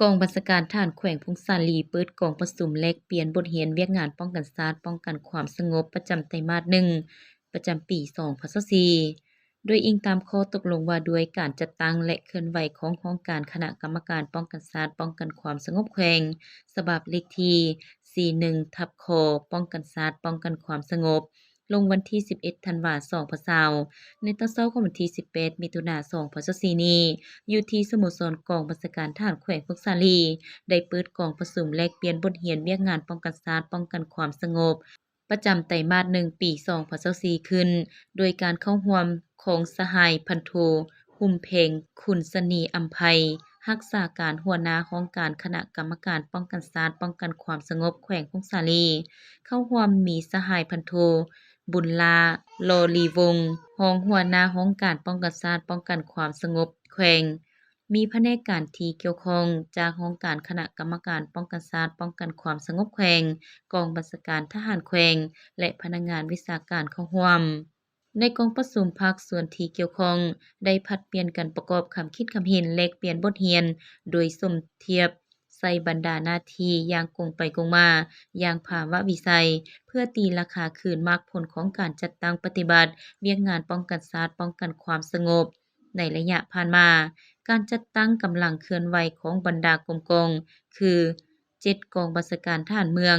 ກອງບັນຊາການທະຫານແຂວງຜົ້ງສາລີ ເປີດກອງປະຊຸມແລກປ່ຽນບົດຮຽນວຽກງານປ້ອງກັນຊາດ, ປ້ອງກັນຄວາມສະຫງົບ ປະຈຳໄຕມາດໜຶ່ງ ປະຈຳປີສອງພັນຊາວສີ່ ໂດຍອີງຕາມຂໍ້ຕົກລົງວ່າດ້ວຍການຈັດຕັ້ງ ແລະ ເຄື່ອນໄຫວຂອງຫ້ອງການຄະນະກຳມະການປ້ອງກັນຊາດ, ປ້ອງກັນຄວາມສະຫງົບແຂວງ ສະບັບເລກທີສີ່ໜຶ່ງ ທັບ ຄ ປ້ອງກັນຊາດ, ປ້ອງກັນຄວາມສະຫງົບ ລົງວັນທີສິບເອັດ ທັນວາ ສອງພັນຊາວ ໃນຕອນເຊົ້າຂອງວັນທີສິບແປດ ມິຖຸນາ ສອງພັນຊາວສີ່ນີ້ ຢູ່ທີ່ສະໂມສອນກອງບັນຊາການທະຫານແຂວງຜົ້ງສາລີ ໄດ້ເປີດກອງປະຊຸມແລກປ່ຽນບົດຮຽນວຽກງານປ້ອງກັນຊາດ, ປ້ອງກັນຄວາມສະຫງົບ ປະຈຳໄຕມາດໜຶ່ງ ປີສອງພັນຊາວສີ່ ຂຶ້ນ ໂດຍການເຂົ້າຮ່ວມຂອງສະຫາຍພັນໂທ ຫຸມແພງ ຄຸນສະໜີ ອຳໄພ ຮັກສາການຫົວໜ້າຫ້ອງການຄະນະກຳມະການປ້ອງກັນຊາດ, ປ້ອງກັນຄວາມສະຫງົບແຂວງຜົ້ງສາລີ, ເຂົ້າຮ່ວມມີສະຫາຍພັນໂທ ບຸນຫຼ້າ ຫຼໍລີວົງ ຮອງຫົວໜ້າຫ້ອງການປ້ອງກັນຊາດ, ປ້ອງກັນຄວາມສະຫງົບແຂວງ, ມີພະແນກການທີ່ກ່ຽວຂ້ອງຈາກຫ້ອງການຄະນະກຳມະການປ້ອງກັນຊາດ, ປ້ອງກັນຄວາມສະຫງົບແຂວງ, ກອງບັນຊາການທະຫານແຂວງ ແລະ ພະນັກງານວິຊາການເຂົ້າຮ່ວມ. ໃນກອງປະຊຸມ ພາກສ່ວນທີ່ກ່ຽວຂ້ອງໄດ້ຜັດປ່ຽນກັນປະກອບຄຳຄິດຄຳເຫັນ, ແລກປ່ຽນບົດຮຽນໂດຍສົມທຽບໃສ່ບັນດາໜ້າທີ່ຢ່າງກົງໄປກົງມາ, ຢ່າງພາວະວິໄສ, ເພື່ອຕີລາຄາຄືນໝາກຜົນຂອງການຈັດຕັ້ງປະຕິບັດວຽກງານປ້ອງກັນຊາດ, ປ້ອງກັນຄວາມສະຫງົບ. ໃນໄລຍະຜ່ານມາ, ການຈັດຕັ້ງກຳລັງເຄື່ອນໄຫວຂອງບັນດາກົມກອງ ຄື ເຈັດ ກອງບັນຊາການທະຫານເມືອງ,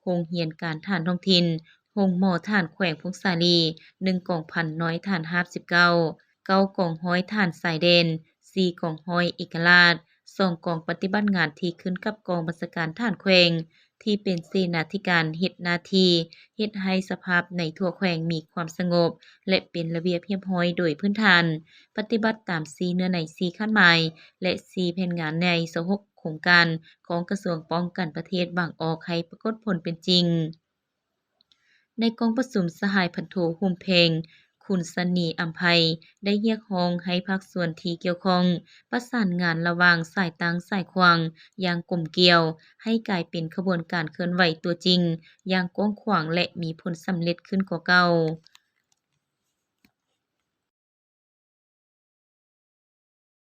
ໂຮງຮຽນການທະຫານທ້ອງຖິ່ນ, ໂຮງໝໍທະຫານແຂວງຜົ້ງສາລີ, ໜຶ່ງ ກອງພັນນາຍທະຫານຮາບສິບເກົ້າ, ເກົ້າ ກອງຮ້ອຍທະຫານຊາຍແດນ, ສີ່ ກອງຮ້ອຍເອກະລາດ, ສອງ ກອງປະຕິບັດງານທີ່ຂຶ້ນກັບກອງບັນຊາການທະຫານແຂວງ ທີ່ເປັນເສນາທິການເຮັດໜ້າທີ່ເຮັດໃຫ້ສະພາບໃນທົ່ວແຂວງມີຄວາມສະຫງົບ ແລະ ເປັນລະບຽບຮຽບຮ້ອຍໂດຍພື້ນຖານ, ປະຕິບັດຕາມສີ່ເນື້ອໃນສີ່ຄາດໝາຍ ແລະ ສີ່ແຜນງານໃນຊາວຫົກໂຄງການຂອງກະຊວງປ້ອງກັນປະເທດວາງອອກໃຫ້ປາກົດຜົນເປັນຈິງ. ໃນກອງປະຊຸມ ສະຫາຍພັນໂທ ຫຸມແພງ ຄຸນສະໜີ ອຳໄພ ໄດ້ຮຽກຮ້ອງໃຫ້ພາກສ່ວນທີ່ກ່ຽວຂ້ອງປະສານງານລະຫວ່າງສາຍຕັ້ງສາຍຂວາງຢ່າງກົມກ່ຽວ ໃຫ້ກາຍເປັນຂະບວນການເຄື່ອນໄຫວຕົວຈິງຢ່າງກວ້າງຂວາງ ແລະ ມີຜົນສຳເລັດຂຶ້ນກວ່າເກົ່າ.